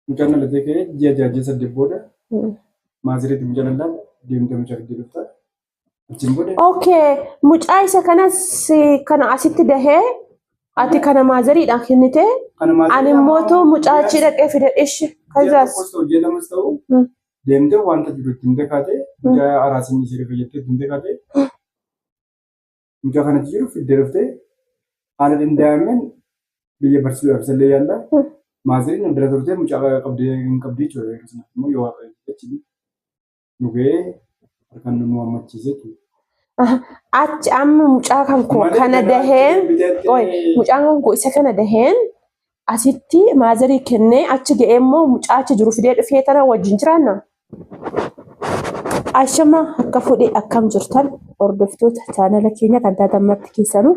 Mucaan dhalatee ka'ee ji'a 6 ji'a 8 booda maaziriitti mucaa dhallaan deemtee mucaa fiddee dhufta. Achiin booda Okay, mucaa isa kanas kana asitti dahee ati kana maazariidhaan kennite kana maazirii ani immoo too mucaa achi dhaqee fide ishi ji'a kazaas. tokkos ta'u ji'a lamas ta'u deemtee wanta jiru ittiin kaatee mucaa araasinni ishee dhufe jettee ittiin kaatee mucaa kanatti jiru fiddee dhuftee haala danda'ameen biyya barsiisuudhaaf isallee yaalla. Maaziriin bira turtee mucaa qabdee hin qabdii jechuudha. Yeroo sanatti immoo yoo waaqayyo achi nu ga'ee harkaan nu hammachiise jechuudha. Achi amma mucaa kan koo Malee kana ganaa daheen bitattee Oi, mucaan kan koo isa kana daheen asitti maazarii kennee achi ga'ee immoo mucaa achi jiru fidee dhufee tana wajjin jiraanna. Ashama akka fudhee akkam jirtan hordoftoota chaanala keenya kan taatan marti keessanuu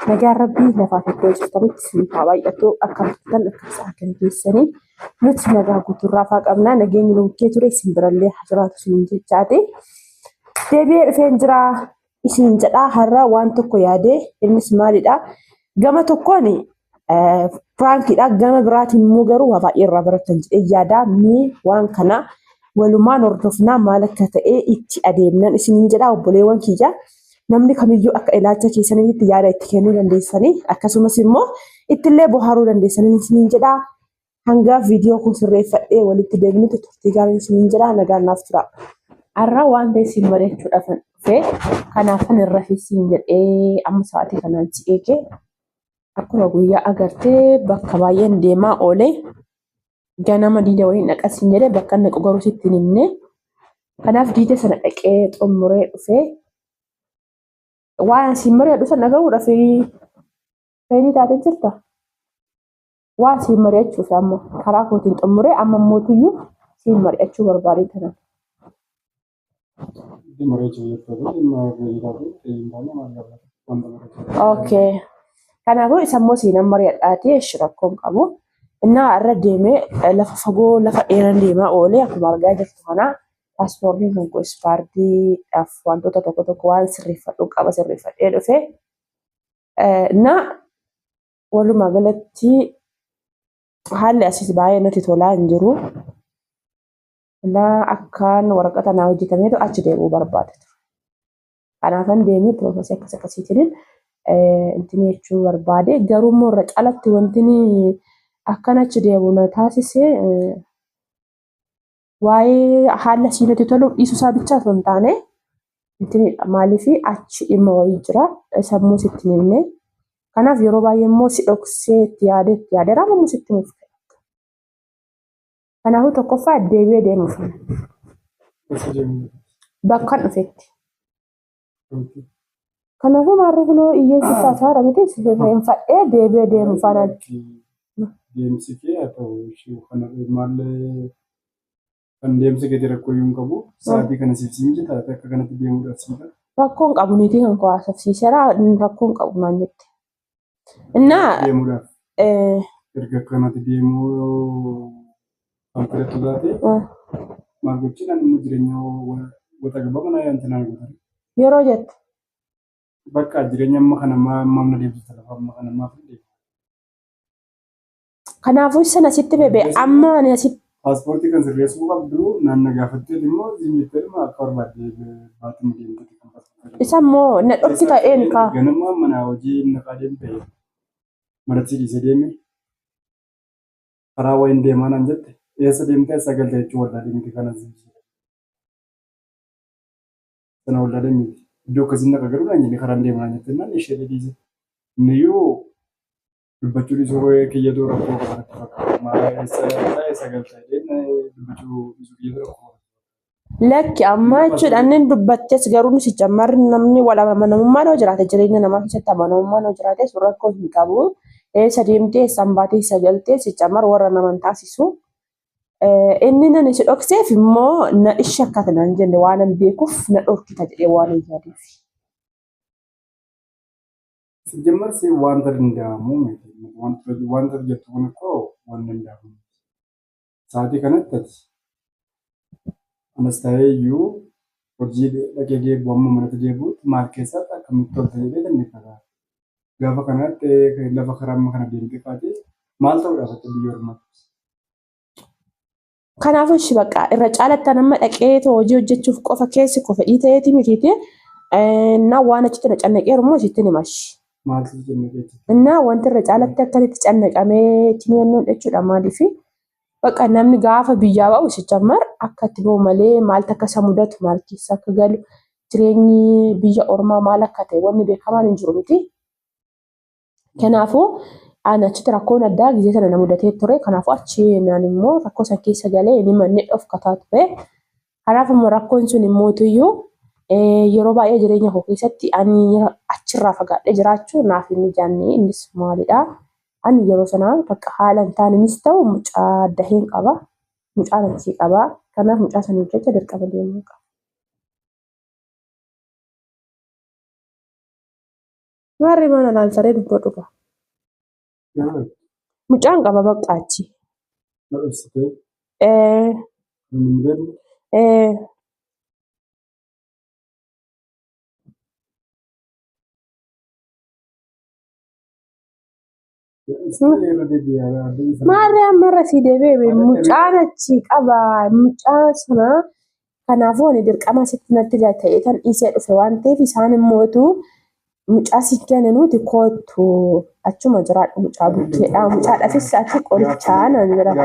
nagaan rabbii lafaaf iddoo jirtanitti isiniif haa baay'atu. Akkam turtan, akkam sa'a kan keessanii? Nuti nagaa guutuurraa faa qabnaa, nageenyi nu bukkee ture isin birallee haa jiraatu isiniin jechaati. Deebi'ee dhufeen jira isiniin jedhaa. Har'a waan tokko yaadee, innis maalidha? Gama tokkoon piraankiidha, gama biraatiin immoo garuu waa baay'ee irraa baratan jedhee yaada. Mee waan kana walumaan hordofnaa, maal akka ta'e itti adeemnan isiniin jedha. Obboleewwan kiyya, namni kamiyyuu akka ilaalcha keessanitti yaada itti kennuu dandeessanii, akkasumas immoo ittillee bohaaruu dandeessanii isiniin jedha. Hanga viidiyoo koo sirreeffadhee walitti deebinutti turtii gaarii isiniin jedha, nagaan naaf tura. Har'a waan ta'e siin mari'achuudhaaf dhufe, kanaafan irra siin jedhee amma sa'aatii kanaan si eege. Akkuma guyyaa agartee bakka baay'een deemaa oole, ganama diida wayiin dhaqa siin jedhee, bakka inni dhaqu garuu sitti hin himne. Kanaaf diida sana dhaqee xumuree dhufe. Waan siin mari'adhu sana dhagahuudhaaf ready taatee jirta? Waa siin mari'achuuf amma karaa kootiin xumuree, amma mootuyyuu siin mari'achuu barbaadee tanan. Dhimma mari'achuu jechuudha. Dhimma ready taatee hin taane maal gaafata? Wanta mari'achuu. Okay. Kanaafuu isa immoo siinan mari'adhaati, eshi, rakkoo hin qabu. Innaa irra deemee lafa fagoo, lafa dheeran deemaa oolee. Akkuma argaa jirtu kana paaspoortiin kan koo expired-iidhaaf wantoota tokko tokko waan sirreeffadhu qaba, sirreeffadhee dhufe. Innaa walumaa galatti haalli asis baay'ee natti tolaa hin jiru. Innaa akkaan waraqata naa hojjetameetu achi deemuu barbaade ture. Kanaafan deemee process akkas akkasiitiin intini jechuu barbaade. Garuu immoo irra caalatti wanti akkan achi deemu na taasise waa'ee haala asii natti tolu dhiisuu isaa bichaa osoo hin taane intinidha. Maaliif achi dhimma wayii jira, sammuu sitti hin himne. Kanaaf yeroo baay'ee immoo si dhoksee itti yaadee itti yaadee raamamu sitti himuuf. Kanaafuu tokkoffaa deebi'ee deemuuf Eessa deemuu? Bakka dhufetti. Kanaafuu maarree kunoo hiyyeessi taasaara miti, sirreenfadhee deebi'ee deemu faana. Deemsi kee haa ta'u, ishee kana maallee kan deemsa keetii rakkoo iyyuu hin qabu. Sa'aatii kana siif si mijata akka kanatti deemuudhaaf siidha. Rakkoo hin qabu, niitii kan koo haasofsiiseera, rakkoo hin qabu naan jette. Innaa Deemuudhaaf erga akkanatti deemuu kan filattu taate maal gochuudhaan immoo jireenya wata gabaa mana yaanta naan godhan. Yeroo jettu. Bakka jireenya amma kana maaf na deemsista, lafa amma kana maaf na deemsista? Kanaafuu sana sitti bebe amma ani asitti Paaspoortii kan sirreessuu qabdu naan na gaafattee immoo siin jettee dhuma akka barbaadde baatuma deemtee kan paaspoortii. Isa immoo na dhorki ta'een kaa. Ganama mana hojii naqaa deemte, manatti dhiisee deeme, karaa wayiin deemaa naan jette, eessa deemtee eessa galte jechuu wallaalee miti kana sana wallaalee miti. Iddoo akkasiin naqa garuu naan jenne, karaan deemaa naan jette naan ishee dhiise. Inniyyuu dubbachuu dhiisuu kiyyatu rakkoo qaba natti fakkaata. Maal eessa eessa galte jedhee dubbachuu dhiisuu kiyyatu rakkoo qaba. Lakki, amma jechuudha inni dubbattes garuu si jammarri namni wal amanamummaan yoo jiraate, jireenya namaa keessatti amanamummaan yoo jiraate sun rakkoo hin qabu. Eessa deemtee, eessaan baatee, eessa galtee si jammar warra naman taasisu. Inni nani si dhokseef immoo na ishee akkata naan jenne waan an beekuuf na dhorkita jedhee waan hin yaadeef. Sijjammar si wanta danda'amu miti. Wanta jettu kun koo waan danda'amu miti. Sa'aatii kanatti ati anas ta'ee iyyuu hojii dhaqee deebi'u amma manatti deebi'utti maal keessatti akkamitti tolte jedhee dandeeffata. Gaafa kanatti lafa karaa amma kana deemtee kaatee maal ta'uudhaaf ati biyya ormaatti? Kanaafuu ishi bakka irra caalattan amma dhaqee hojii hojjechuuf qofa keessi koo fedhii ta'eeti mitiiti. Na waan achitti na cannaqeeru immoo isittin himashi. Maaltu si cannaqee achitti? Innaa wanti irra caalatti akkasitti cannaqamee ittiin yennoon jechuudha maaliifi bakka namni gaafa biyyaa ba'u sichammar akka itti ba'u malee maaltu akka isa mudatu maal keessa akka galu jireenyi biyya ormaa maal akka ta'e wanni beekamaan hin jiru miti. Kanaafuu ani achitti rakkoon addaa gizee sana na mudatee ture. Kanaafuu achi naan immoo rakkoo san keessa galee inni manni dhofkataa ture. Kanaaf immoo rakkoon sun immootuyyuu yeroo baay'ee jireenya koo keessatti ani achirraa fagaadhee jiraachuu naaf hin mijaanne innis maalidha? Ani yeroo sana bakka haala hin taanenis ta'u mucaa daheen qaba. Mucaa achii qaba. Kanaaf mucaa saniif jecha dirqama deemuu qaba. Maarree mana laaltaree dubbadhu qaba. Mucaan qaba bakka achi. Na ibsitee Eh, kan hin beekne eh, irra deebi'ee adda ifaa. Maarree ammarra si deebi'e mucaan achi qaba. Mucaa sana kanaafuu ani dirqama sitti natti ta'e tan dhiisee dhufe waan ta'eef isaan immootu mucaa si kenninuuti koottu achuma jiraadhu mucaa bukkeedha. Mucaadhaafis ati qorichaa naan jedhama.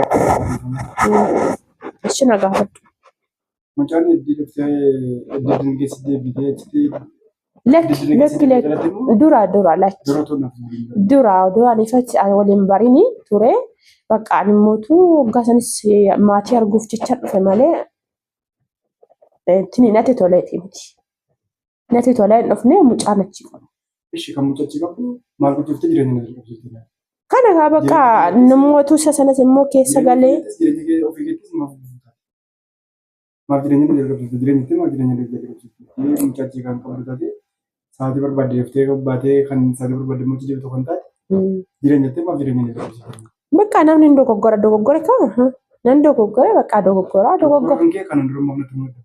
Ishi na gaafadhu. Mucaan iddii dhuftee iddii dingeessi deebitee achitti Lakki lakki lakki dura dura lakki. dura tun hafu. Dura duraan ifatti ani waliin barini ture. Bakka ani immootu waggaa sanis maatii arguuf jecha dhufe malee tini natti toleeti miti. Natti tolee hin dhufne mucaan achi qaba. Ishi kan mucachi qabdu maal gochuufte jireenya na jalqabsiifte? Kana kaa bakka namoota isa sanas immoo keessa galee Jireenya kee ofii keettis maaf guutaa? Maaf jireenya na jalqabsiifte? Jireenya itti maaf jireenya na jalqabsiifte? Mucachi kan qabdu taate sa'aatii barbaadde deeftee baatee kan sa'aatii barbaadde immoo deebitu kan taate jireenya itti maaf jireenya na jalqabsiifte? Bakka namni hin dogoggora dogoggora kan nan dogoggora bakka dogoggora dogoggora. Dogoggorri kee kan dura maaf natti mul'atu?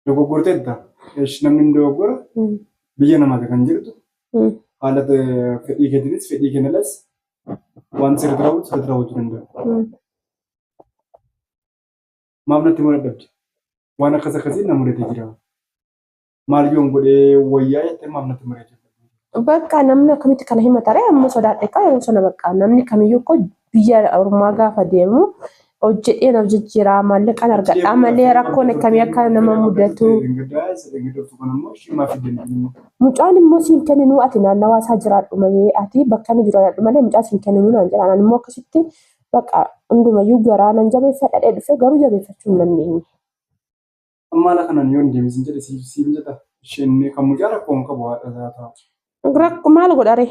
Dogoggorteetta. Ishi namni hin dogoggora biyya namaati kan jirtu haala fedhii keetiinis fedhii kee malas waan sirriitti raawwatu sirriitti raawwachuu danda'a. Maaf natti himuu dadhabde? Waan akkas akkasii na mudatee jira. Maal yoon godhee wayyaa jettee maaf natti himuu dadhabde? Bakka namni akkamitti kana himata ree amma sodaadhe kaa yeroo sana bakka namni kamiyyuu koo biyya ormaa gaafa deemu hojjedhee naaf jijjiiraa maallaqaan argadhaa malee rakkoon akkamii akka nama mudatu. Mucaan immoo siin kenninuu ati naannawaa isaa jiraadhu malee ati bakka inni jiru jiraadhu malee mucaa siin kenninuu naan jedha. Anaan immoo akkasitti bakka hundumayyuu garaa nan jabeeffadha dhufe garuu jabeeffachuu hin dandeenye. Amma haala kanaan yoon deebisin jedhe siif jedha. Isheen kan mucaa rakkoo hin qabu haadha isaa ta'a. Rakko maal godha ree?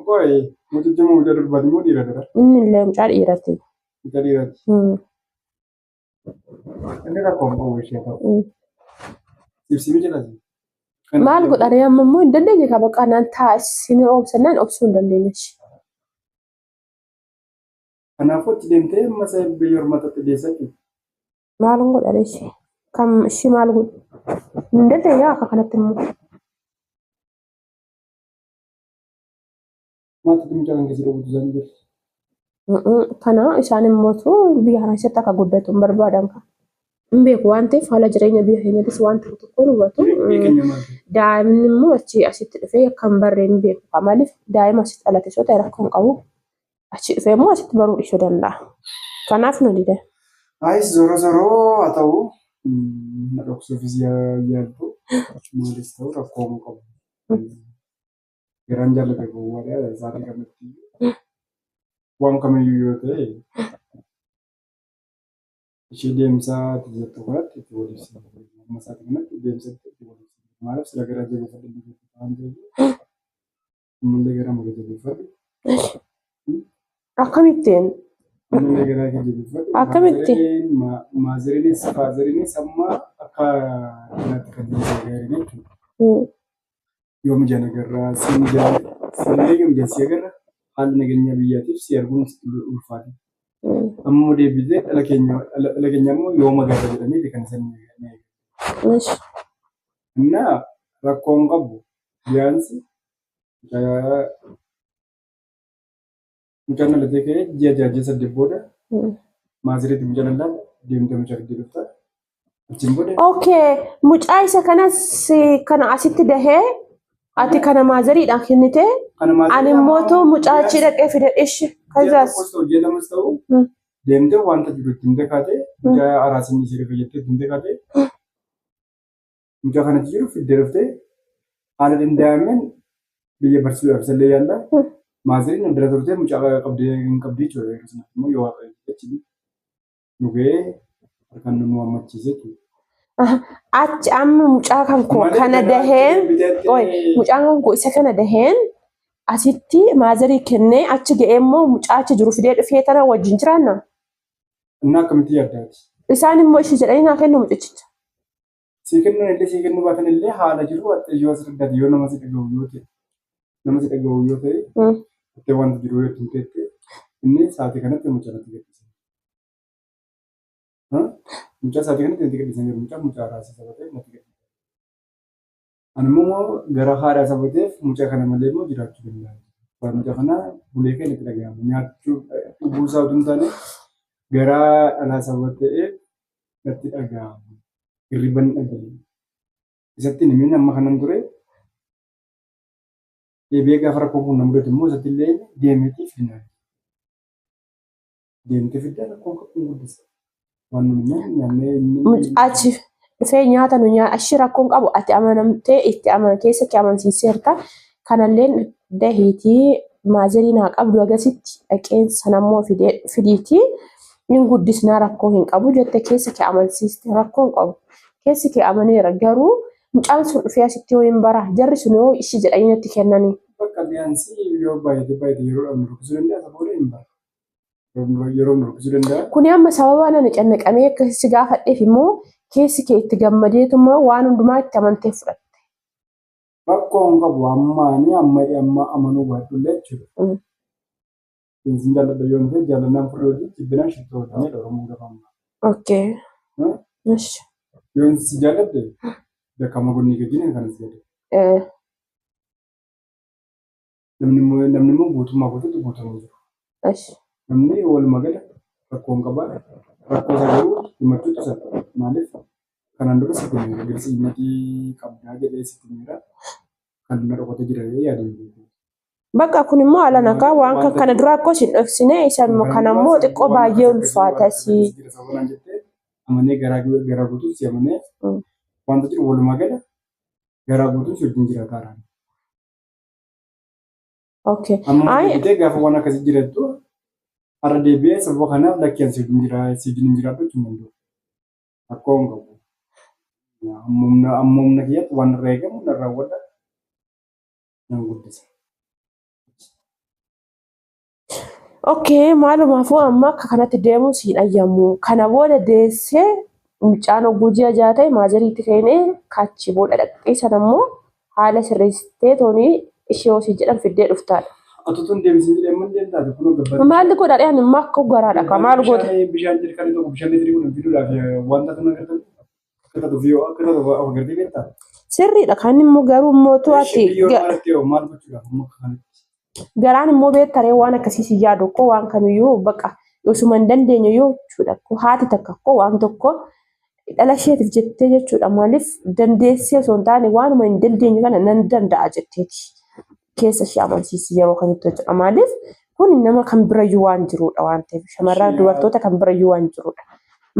Qo'ee mucichi immoo mucaa durbaati moo dhiira dha? Inni illee mucaa dhiirati. Mucaa dhiiraati. Inni rakkoo hin qabu ishee ta'u. Siif siif jedhasi. Maal godha ree amma immoo hin dandeenye ka bakka naan ta'a isin obsannaan obsuu hin dandeenye. Kanaafuu achi deemtee amma isa biyya ormaatti deessaa jechuudha. Maal godha ree ishee? Kam ishee maal godhu? Hin dandeenye akka kanatti immoo. Maaltu mucaa kan keessa dhowwatu isaan jiru? Kana isaan immoo biyya kana keessatti akka guddatu hin barbaadan kan. Hin beeku waan ta'eef haala jireenya biyya keenyattis waan tokko tokko hubatu. Biyya keenya maal? Daa'imni immoo achi asitti dhufee akka hin barree hin beeku. Maaliif daa'ima asitti dhalate soo ta'e rakkoo hin qabu. Achi dhufee immoo asitti baruu dhiisuu danda'a. Kanaaf nu dida. Ayis zoro zoro haa ta'u na dhoksuufis yaaltu maalis ta'u rakkoo hin qabu. Garaan jaallate gowwaadha isaatii kanatti waan kamiyyuu yoo ta'e ishee deemsaa ati jettu kanatti itti waliif amma isaatii kanatti deemsa itti waliif maaliif sila garaa jabeeffadhu waan ta'eef ammallee garaa malee jabeeffadhu. Akkamittiin? Ammallee garaa kee jabeeffadhu. Akkamitti? Maazeriinis faazeriinis amma akka kanaatti kan jiru gaarii jechuudha. Yoo mijaan agarraa si mijaan sillee yoo mijaan si agarra haalli nageenya biyyaatiif si arguun ulfaata. Ammoo deebitee dhala keenya immoo yooma agarra jedhanii kan isaan Ishi. Innaa rakkoo hin qabu. Biyyaansi Mucaan dhalatee ka'ee ji'a 6 ji'a 8 booda maaziriitti mucaan dhalaa deemtee mucaa fiddee dhufta. Achiin booda Okay, mucaa isa kanas kana asitti dahee ati kana maazariidhaan kennite kana maazirii ani immoo too mucaa achi dhaqee fide ishi ji'a kazaas. tokkos ta'u ji'a lamas ta'u deemtee wanta jiru ittiin kaatee mucaa araasiin ishee dhufe jettee ittiin kaatee mucaa kanatti jiru fiddee dhuftee haala danda'ameen biyya barsiisuudhaaf isallee yaalla. Maaziriin bira turtee mucaa qabdee hin qabdii jechuudha. Yeroo sanatti immoo yoo waaqayyo achi nu ga'ee harkaan nu hammachiise jechuudha. Achi amma mucaa kan koo Malee kana kanaa daheen biteetti Oye, mucaan kan koo isa kana daheen asitti maazarii kennee achi ga'ee immoo mucaa achi jiru fidee dhufee tana wajjin jiraanna. Inni akkamitti yaaddaati? Isaan immoo ishee jedhanii naa kennu mucichicha. Sii kennuun illee sii kennuu baatan illee haala jiru yoo as dhaggaate yoo nama si dhaga'u yoo ta'e nama si dhaga'u yoo ta'e itti wanta jiru yoo ittiin teette inni sa'aatii kanatti mucaa natti gadhiisa. Mucaa sa'aatii kanatti natti gadhiisan jiru mucaa mucaa raasii saba ta'e natti gadhiisa. Ani immoo gara haadhaa saba ta'eef mucaa kana malee immoo jiraachuu danda'a. Mucaa kana bulee kee natti dhaga'ama. Nyaachuu dhuguu isaa utuu hin taane garaa dhalaa saba ta'eef natti dhaga'ama. Hirriban dhabe. Isatti hin himin amma kanan ture. Deebi'ee gaafa rakkoon kun na mudatu immoo isatti illee deemeetii fidnaa. Deemtee fiddaa rakkoon kun guddisa. Waan nuyi nyaannu nyaannee inni Achi dhufee nyaata nu nyaa achi rakkoon qabu ati amanamtee itti aman keessa kee amansiiseerta. Kanalleen dahiitii maazarii naa qabdu agasitti dhaqeen sanammoo fidee fidiitii hin guddisnaa rakkoo hin qabu jette keessa kee amansiiste rakkoo hin qabu. Keessi kee amaneera garuu mucaan sun dhufee asitti yoo hin bara jarri sun yoo ishii jedhanii natti kennanii. Bakka biyyaansi yoo baay'ate baay'ate yeroo dhabnu rukkisuu danda'a isa booda hin bara. Yeroo nu rukkisuu danda'a. Kuni amma sababa nani cannaqamee akka si gaafadheef immoo keessi kee itti gammadeetuma waan hundumaa itti amantee fudhatte. Rakkoo hin qabu amma ani amma amma amanuu baadhullee jechuudha. Isin jaalladha yoo ta'e jaalannaan furrii hojii jibbinaan shittoo hojii jedha Oromoon gaafa ammaa. Okay. Ish. Yoon si jaalladhe dakkaama gonnii gajjina kan si jaalladhe. Namni immoo guutummaa guutuutti guutamuu jiru. Ish. Namni walumaa gala rakkoo hin qabaa. Rakkoo isaa garuu himachuutu isa maaliif kanaan dura sitti himeera girsiimatii qabdaa jedhee sitti himeera. Kan na dhokatee jira jedhee yaada hin beeku. Bakka kun immoo haala nagaa waan kan kana dura akkoo hin dhoksine isa kana immoo xiqqoo baay'ee ulfaata si. Amanee garaa garaa guutuun si amanee wanta jiru walumaa gala garaa guutuun si wajjin jiraataadha. Okay. Amma Ay deebitee gaafa waan akkasii jirattu har'a deebi'ee sababa kanaaf lakkeen si wajjin jira si wajjin hin jiraadhu jechuun danda'u. Rakkoo hin qabu. Amma humna kiyyatti waan irraa eegamu nan raawwadha nan guddisa. Okay, maalumaafuu amma akka kanatti deemuu siin ayyamu. Kana booda deessee mucaan hogguu ji'a 6 ta'e maazariitti kennee kaachii booda dhaqxee sana immoo haala sirreessitee toonii ishee hosii jedhan fiddee dhuftaadha. Atutuun deemsin jedhee amma deemtaate kunoo gabbata. Maalli godhaadhe ani immoo akka garaadha ka maal goota? Bishaan jirkaanii tokko bishaan liitirii 10 fiduudhaaf wanta sana agartan akka taatuuf yoo akka taatuuf of agartee beektaa? Sirriidha kan immoo garuu immoo ati Biyyoo maaltti yoo maal gochuudhaaf amma akka kanatti? Garaan immoo beektaree waan akkasii si yaadu koo waan kamiyyuu bakka osuma hin dandeenye yoo jechuudha. Haati takka koo waan tokko dhala isheetiif jettee jechuudha. Maaliif dandeessee osoo hin taane waanuma hin dandeenye kana nan danda'a jetteeti keessa ishee amansiisi yeroo kamitti jechuudha. Maaliif kun nama kan birayyuu waan jirudha waan ta'eef shamarran dubartoota kan birayyuu waan jirudha.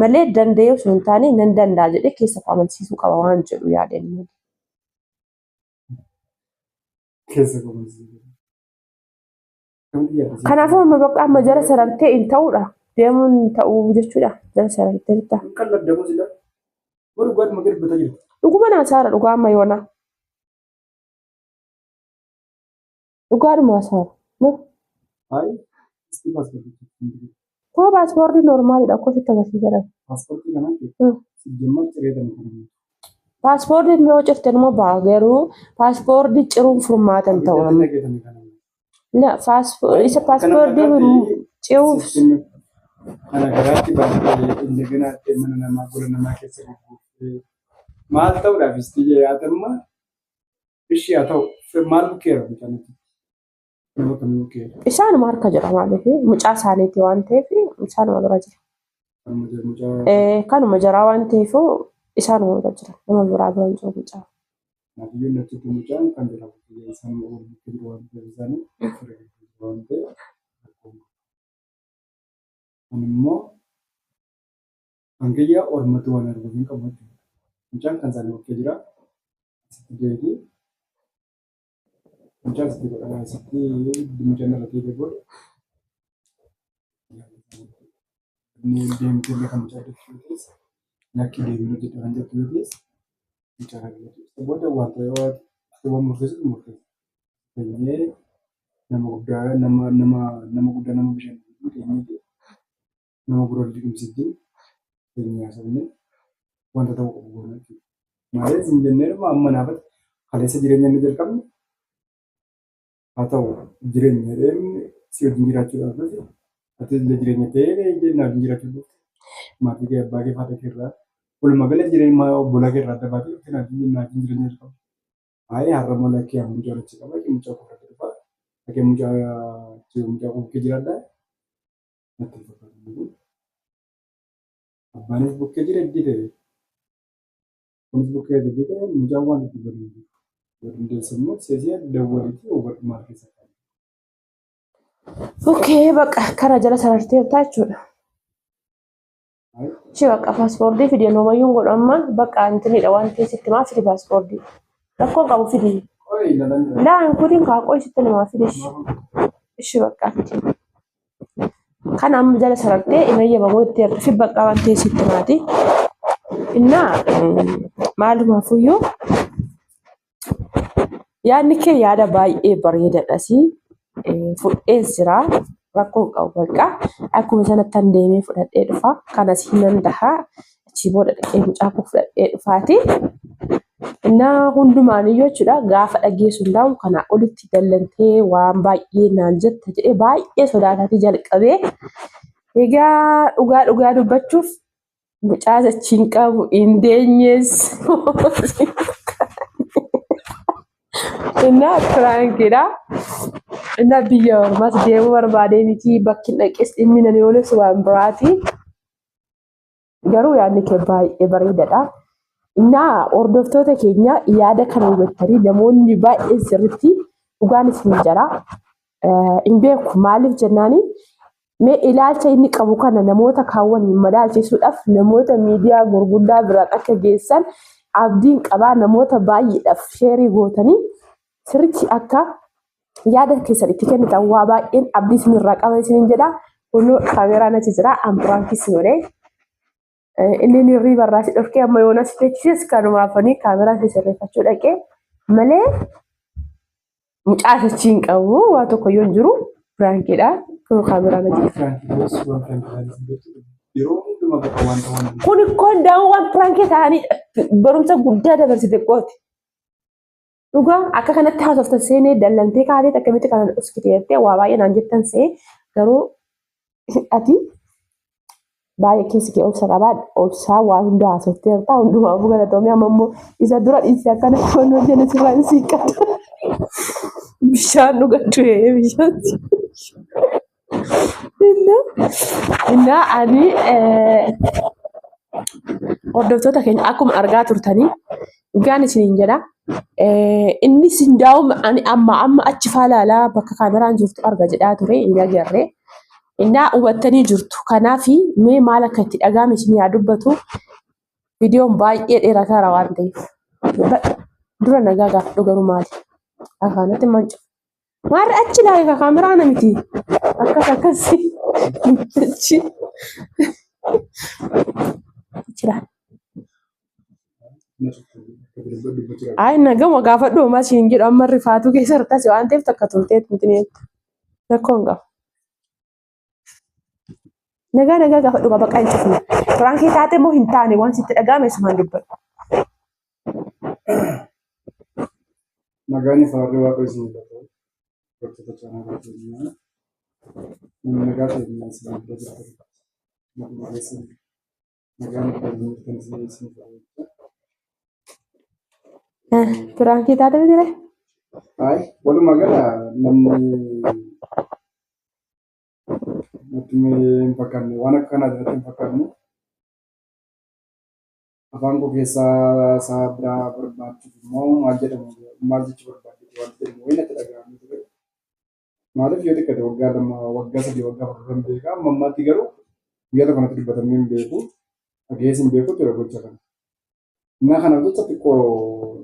Malee danda'ee osoo hin taane nan danda'a jedhee keessa koo amansiisuu qaba waan jedhu yaadeen. Keessa koo amansiisuu. Kanaafuu amma bakka amma jara sarartee hin ta'uudha. Deemuun hin ta'uu jechuudha. Jara sarartee jirta. Kan laddamu sila. Warri dhugaadhuma gadi bataa jirti. Dhuguma naa saara dhugaa amma yoona. Dhugaadhuma saara. Hayi, isti paaspoortii. Kuma paaspoortii noormaalidha akka ofitti agarsiisan. Paaspoortii kana jechuudha. Sijjammaa cireetan kan. Paaspoortii yoo cirte immoo ba'a garuu paaspoortii ciruun furmaata hin ta'u. La isa paaspoortii ciruuf. Kana garaatti baatee indegana mana namaa gola namaa keessa gurgurtee maal ta'uudhaaf isti yaatamma ishee haa ta'u maal bukkeera mucaan. Nama kamii bukkee? Isaanuma harka jira maaliif mucaa isaaniiti waan ta'eef isaanuma bira jira. Kanuma jira mucaa. Kanuma jaraa waan ta'eef isaanuma bira jira. Nama biraa bira hin jiru mucaa. Naafiyyoon natti mucaan kan jira bukkee isaan wal bukkee jiru waan ta'eef isaanii fira gidduu jiru waan ta'eef rakkoo hin qabu. Ani immoo kan kiyya ormatu waan arguuf hin qabu jechuudha. Mucaan kan isaanii bukkee jira. Asitti deebii mucaan asitti godhama asitti mucaan irra ta'ee booda inni deemtee illee kan mucaa jettu yoo ta'es lakki deebiin hojjedha kan jettu yoo ta'es mucaa kan jettu. Booda wanta waan murteessu murteessu. Teenyee nama guddaa nama nama nama guddaa nama bishaan teenyee nama gurra liqimsitti teenyee haasofne wanta ta'uu qabu goona jechuudha. Malee isin jenneeruma amma naafatti kaleessa jireenya inni jalqabne haa ta'u jireenya jedhee si wajjin jiraachuudhaaf dhufe ati illee jireenya ta'ee na wajjin jiraachuu dhufte maatii kee abbaa kee haadha kee irraa walumaa gala jireenya obbolaa kee irraa adda baatee dhufte na wajjin jireenya jalqabde. Hayi har'a immoo lakkee amma mucaa achi qaba mucaa koo fudhate dhufa lakkee mucaa mucaa koo bukkee jiraadha natti hin fakkaatu. Abbaanis bukkee jira iddii ta'e kunis bukkee iddii ta'e mucaan waan itti badu hin jiru. Yoo dandeesse immoo seesii dawwaliitii hubadhu maal keessa akka jiru. Okay, bakka kana jala sararteerta jechuudha. Hayi Ishee bakka paaspoortii fidi noomayyuun godhu amma bakka antinidha waan ta'eef sitti maa fidi paaspoortii. Rakkoon qabu fidi. Qoy ilaalan jira. Laan kudin kaa qoy sitti namaa fidi. Ishee bakka fidi. Kana amma jala sarartee imayyama itti fi bakka waan ta'eef sitti maati. Innaa maalumaafuyyuu yaadni kee yaada baay'ee bareedaadhas fudhees jira rakkoo hin qabu bakka akkuma sanattan deemee fudhadhee dhufa kanas hin danda'a achii booda dhaqee mucaa koo fudhadhee dhufaati. Innaa hundumaaniyyuu jechuudha gaafa dhageessu hundaa'u kanaa olitti dallantee waan baay'ee naan jetta jedhee baay'ee sodaataatii jalqabee egaa dhugaa dhugaa dubbachuuf mucaa achiin qabu hin deenyees. Innaa piraankiidha. Innaa biyya ormaas deemuu barbaadee miti bakki hin dhaqes dhimmi nani ooles waan biraati. Garuu yaadni kee baay'ee bareedaadha. Innaa hordoftoota keenya yaada kana hubattanii namoonni baay'een sirriitti dhugaan isin jira. Hin beeku maaliif jennaani mee ilaalcha inni qabu kana namoota kaawwaniin madaalchisuudhaaf namoota miidiyaa gurguddaa biraan akka geessan abdiin qabaa namoota baay'eedhaaf sheerii gootanii sirriitti akka yaada keessan itti kennitan waa baay'een abdii isinirraa qaba isiniin jedha. Kunoo kaameraan achi jira ambulaansii godhee inni hirriiba irraa si dhorkee amma yoona si teechises kanumaafanii kaameraan si sirreeffachuu dhaqee malee mucaa achi hin qabu waa tokko iyyuu hin jiru piraankiidha. Kun kaameraan achi jira. Yeroo hundumaa bakka wanta waan Kun ikkoo hundaa'uu waan piraankii ta'anii barumsa guddaa dabarsite qooti. Dhugaa akka kanatti haasoftan seenee dallantee kaatee akkamitti kana dhuskite jettee waa baay'ee naan jettan see garuu ati baay'ee keessi kee obsa qabaa obsaa waa hunda haasoftee jirta hundumaafuu galatoomii amma immoo isa dura dhiisee akkana waan hojjenne sirraa hin siiqqatu. Bishaan dhugadhu bishaan. Innaa ani hordoftoota keenya akkuma argaa turtanii dhugaan isiniin jedha. Innis hundaa'u ani amma amma achi faa ilaalaa bakka kaameraan jirtu arga jedhaa ture hin agarre. Innaa hubattanii jirtu. Kanaaf mee maal akka itti dhaga'ame isin yaa dubbatu. Viidiyoon baay'ee dheerataara waan ta'eef. Dura nagaa gaafadhu garuu maali? Afaanatti mancu. Maarri achi ilaali kaameraa na miti. Akkas akkasii. Achi. Achi ilaali. Ayi nagama gaafadhu homaa siin jedhu amma rifaatuu keessa harkas waan ta'eef takka turteet miti ni jettu. Rakkoo hin qabu. Nagaa nagaa gaafadhu baqa hin cufne. Piraankii taate moo hin taane waan sitti dhaga'ame sumaan dubbadhu. Nagaan ifaarri waaqa isin godhatu. Hordoftoota chaanaalaa keenyaa. Namni nagaa ta'e isin bira jirtu. Nagaa keessan nagaan ifa jirtan isin isin Piraankii taate miti ree? Ay, walumaa gala namni natti hin fakkaanne waan akka kanaa natti hin fakkaanne afaan koo keessaa isaa biraa barbaachuuf immoo maal jedhamu maal jechuu barbaadde waan jedhamu wayii natti dhaga'amee ture. Maaliif yoo xiqqate waggaa 2 waggaa 3 waggaa 4 hin beeka amma ammaatti garuu guyyaa tokko natti dubbatamee hin beeku dhagees hin beeku ture gocha kana. Innaa kanaaf jecha xiqqoo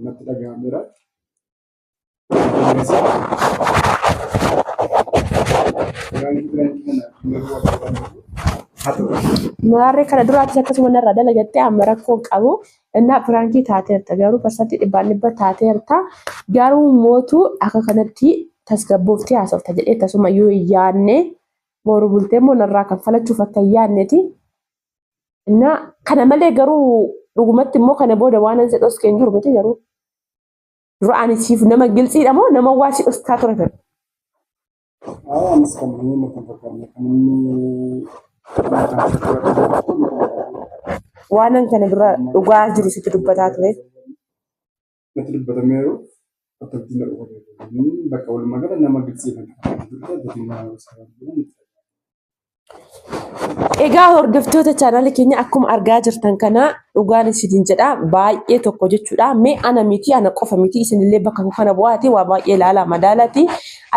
natti dhaga'ameera. Maraarree kana duraatis akkasuma narraa dalagattee amma rakkoo hin qabu. Innaa piraankii taateerta garuu parsantii dhibbaan dhibba taateerta. Garuu mootu akka kanatti tasgabbooftee haasofta jedhee tasuma yoo hin yaadne boru bultee immoo narraa kanfalachuuf akka hin yaadneeti. Innaa kana malee garuu dhugumatti immoo kana booda waan an si dhoske hin jiru miti garuu. Dura ani siif nama giltsiidha moo nama waa si dhoskaa ture ture? Haa anis kan inni natti hin fakkaanne kan inni Waanan kana dura dhugaa jiru sitti dubbataa ture. Natti dubbatameeru akkamitti na dhufa bakka walumaa gala nama giltsii kan fakkaatu. Egaa hordoftoota chaanaalii keenya akkuma argaa jirtan kana dhugaan isiniin jedha baay'ee tokko jechuudha. Mee ana miti ana qofa miti isinillee bakka koo kana bu'aati waa baay'ee ilaalaa madaalaati.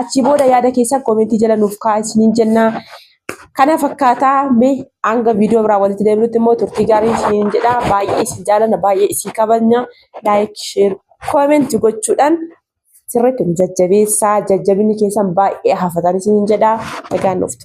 Achii booda yaada keessan koomentii jala nuuf kaa'aa isiniin jenna. Kana fakkaataa mee hanga viidiyoo biraa walitti deebinutti immoo turtii gaarii isiniin jedha. Baay'ee isin jaallanna baay'ee isin kabajna. Laayik, sheer, koomenti gochuudhaan sirriitti nu jajjabeessaa. Jajjabinni keessan baay'ee hafatan isiniin jedha. Nagaan nuuf tura.